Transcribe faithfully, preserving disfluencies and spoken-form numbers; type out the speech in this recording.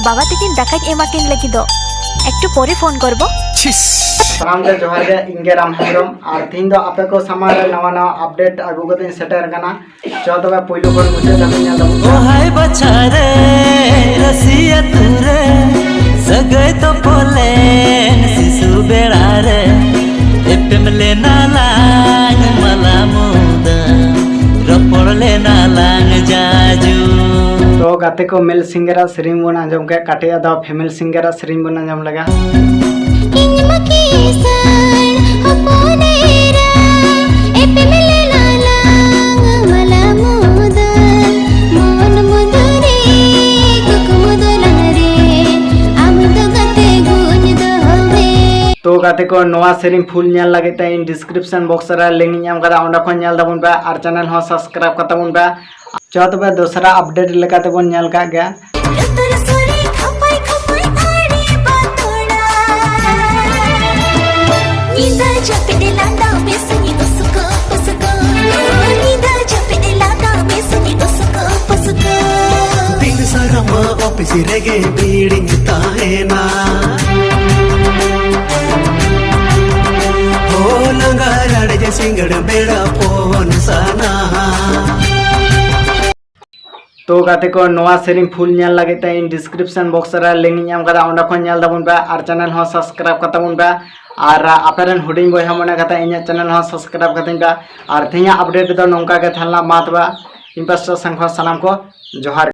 ᱵᱟᱵᱟ ᱛᱟᱹᱠᱤᱱ ᱫᱟᱠᱟᱧ ᱮᱢᱟ ᱠᱤᱱ ᱞᱟᱹᱜᱤᱫᱚᱜ᱾ ᱮᱠᱴᱩ ᱯᱚᱨᱮ ᱯᱷᱳᱱ ᱠᱚᱨᱵᱚ᱾ ᱥᱟᱱᱟᱢ ᱜᱮ ᱡᱚᱦᱟᱨ ᱜᱮ, ᱤᱧ ᱜᱮ ᱨᱟᱢ ᱦᱮᱢᱵᱨᱚᱢ᱾ ᱟᱨ ᱛᱤᱦᱤᱧ ᱫᱚ ᱟᱯᱮ ᱠᱚ ᱥᱟᱢᱟᱝ ᱨᱮ ᱱᱟᱣᱟ ᱱᱟᱣᱟ ᱟᱯᱰᱮᱴ ᱟᱹᱜᱩ ᱠᱟᱛᱮ ᱤᱧ ᱥᱮᱴᱮᱨ ᱟᱠᱟᱱᱟ᱾ ᱪᱚ ᱛᱚᱵᱮ ᱯᱩᱭᱞᱩ ᱠᱷᱚᱱ ᱢᱩᱪᱟᱹᱫ ᱫᱷᱟᱹᱵᱤᱡ ᱧᱮᱞ ᱛᱟᱵᱚᱱ ᱯᱮ᱾ ᱚᱦᱟᱭ ᱵᱟᱪᱷᱟ ᱨᱮ, ᱨᱟᱹᱥᱤ ᱟᱹᱛᱩ ᱨᱮ, ᱥᱟᱹᱜᱟᱹᱭ ᱛᱚᱯᱚᱞᱮᱱ ᱥᱤᱥᱩ ᱵᱮᱲᱟ ᱨᱮ, ᱮᱯᱮᱢ ᱞᱮᱱᱟ ᱞᱟᱝ ᱢᱟᱞᱟ ᱢᱩᱫᱟᱹ, ᱨᱚᱯᱚᱲ ᱞᱮᱱᱟ ᱞᱟᱝ ᱡᱟᱡᱩ᱾ ᱛᱚ ᱜᱟᱛᱮ ᱠᱚ, ᱢᱮᱞ ᱥᱤᱝᱜᱟᱨᱟᱜ ᱥᱮᱨᱮᱧ ᱵᱚᱱ ᱟᱸᱡᱚᱢ ᱠᱮᱫ, ᱠᱟᱹᱴᱤᱡ ᱟᱫᱚ ᱯᱷᱤᱢᱮᱞ ᱥᱤᱝᱜᱟᱨᱟᱜ ᱥᱮᱨᱮᱧ ᱵᱚᱱ ᱟᱸᱡᱚᱢ ᱞᱮᱜᱟ᱾ ᱤᱧ ᱢᱟ ᱠᱤᱥᱟᱹᱬ ᱦᱚᱯᱚᱱ ᱮᱨᱟ, ᱮᱯᱮᱢ ᱞᱮᱱᱟ ᱞᱟᱝ ᱢᱟᱞᱟ ᱢᱩᱫᱟᱹ, ᱢᱚᱱ ᱢᱩᱫᱟᱹ ᱨᱮ ᱠᱩᱠᱢᱩ ᱫᱚᱞᱟᱝ ᱨᱮ, ᱟᱢ ᱫᱚ ᱜᱟᱛᱮ ᱜᱩᱧ ᱫᱚᱦᱚ ᱢᱮ᱾ ᱛᱚ ᱜᱟᱛᱮ ᱠᱚ, ᱱᱚᱣᱟ ᱥᱮᱨᱮᱧ ᱯᱷᱩᱞ ᱧᱮᱞ ᱞᱟᱹᱜᱤᱫ ᱛᱮ ᱤᱧ ᱰᱤᱥᱠᱨᱤᱯᱥᱚᱱ ᱵᱚᱠᱥ ᱨᱮ ᱞᱤᱝᱠ ᱤᱧ ᱮᱢ ᱠᱟᱫᱟ, ᱚᱸᱰᱮ ᱠᱷᱚᱱ ᱧᱮᱞ ᱛᱟᱵᱚᱱ ᱯᱮ ᱟᱨ ᱪᱮᱱᱮᱞ ᱦᱚᱸ ᱥᱟᱵᱥᱠᱨᱟᱭᱤᱵ ᱠᱟᱛᱟ ᱵᱚᱱ ᱯᱮ᱾ ᱪᱚ ᱛᱚᱵᱮ ᱫᱚᱥᱨᱟ ᱟᱯᱰᱮᱴ ᱞᱮᱠᱟ ᱛᱮᱵᱚᱱ ᱧᱮᱞ ᱠᱟᱜ ᱜᱮ᱾ ᱞᱩᱛᱩᱨ ᱥᱩᱨᱤ ᱠᱷᱟᱯᱟᱭ ᱠᱷᱟᱯᱟᱭ ᱟᱹᱰᱤ ᱵᱟᱛᱚᱲᱟ᱾ ᱧᱤᱫᱟᱹ ᱡᱟᱹᱯᱤᱫ ᱞᱟᱸᱫᱟ ᱵᱮᱥᱤᱧ ᱩᱥᱩᱠᱚ ᱩᱥᱩᱠᱚ᱾ ᱧᱤᱫᱟᱹ ᱡᱟᱹᱯᱤᱫ ᱞᱟᱸᱫᱟ ᱵᱮᱥᱤᱧ ᱩᱥᱩᱠᱚ ᱩᱥᱩᱠᱚ᱾ ᱫᱤᱱ ᱥᱟᱨᱢᱟ ᱚᱯᱷᱤᱥ ᱨᱮᱜᱮ ᱵᱷᱤᱲᱤᱧ ᱛᱟᱦᱮᱱᱟ᱾ ᱦᱳ ᱞᱟᱸᱜᱟ ᱨᱟᱲᱮᱡ ᱥᱤᱸᱜᱟᱹᱲ ᱵᱮᱲᱟ ᱯᱷᱳᱱ ᱥᱟᱱᱟ᱾ ᱛᱚ ᱜᱟᱛᱮ ᱠᱚ, ᱱᱚᱣᱟ ᱥᱮᱨᱮᱧ ᱯᱷᱩᱞ ᱧᱮᱞ ᱞᱟᱹᱜᱤᱫ ᱛᱮ ᱤᱧ ᱰᱤᱥᱠᱨᱤᱯᱥᱚᱱ ᱵᱚᱠᱥ ᱨᱮ ᱞᱤᱝᱠ ᱤᱧ ᱮᱢ ᱠᱟᱫᱟ, ᱚᱸᱰᱮ ᱠᱷᱚᱱ ᱧᱮᱞ ᱛᱟᱵᱚᱱ ᱯᱮ ᱟᱨ ᱪᱮᱱᱮᱞ ᱦᱚᱸ ᱥᱟᱵᱥᱠᱨᱟᱭᱤᱵ ᱠᱟᱛᱟ ᱵᱚᱱ ᱯᱮ᱾ ᱟᱨ ᱟᱯᱮ ᱨᱮᱱ ᱦᱩᱰᱤᱧ ᱵᱚᱭᱦᱟ ᱢᱚᱱᱮ ᱠᱟᱛᱮ ᱤᱧᱟᱹᱜ ᱪᱮᱱᱮᱞ ᱦᱚᱸ ᱥᱟᱵᱥᱠᱨᱟᱭᱤᱵ ᱠᱟᱛᱤᱧ ᱯᱮ᱾ ᱟᱨ ᱛᱮᱦᱮᱧᱟᱜ ᱟᱯᱰᱮᱴ ᱫᱚ ᱱᱚᱝᱠᱟ ᱜᱮ ᱛᱟᱦᱮᱸ ᱞᱮᱱᱟ᱾ ᱢᱟ ᱛᱚᱵᱮ ᱤᱧ ᱯᱟᱥᱴᱟ ᱥᱮᱱ ᱠᱷᱚᱱ ᱥᱟᱱᱟᱢ ᱠᱚ ᱡᱚᱦᱟᱨ᱾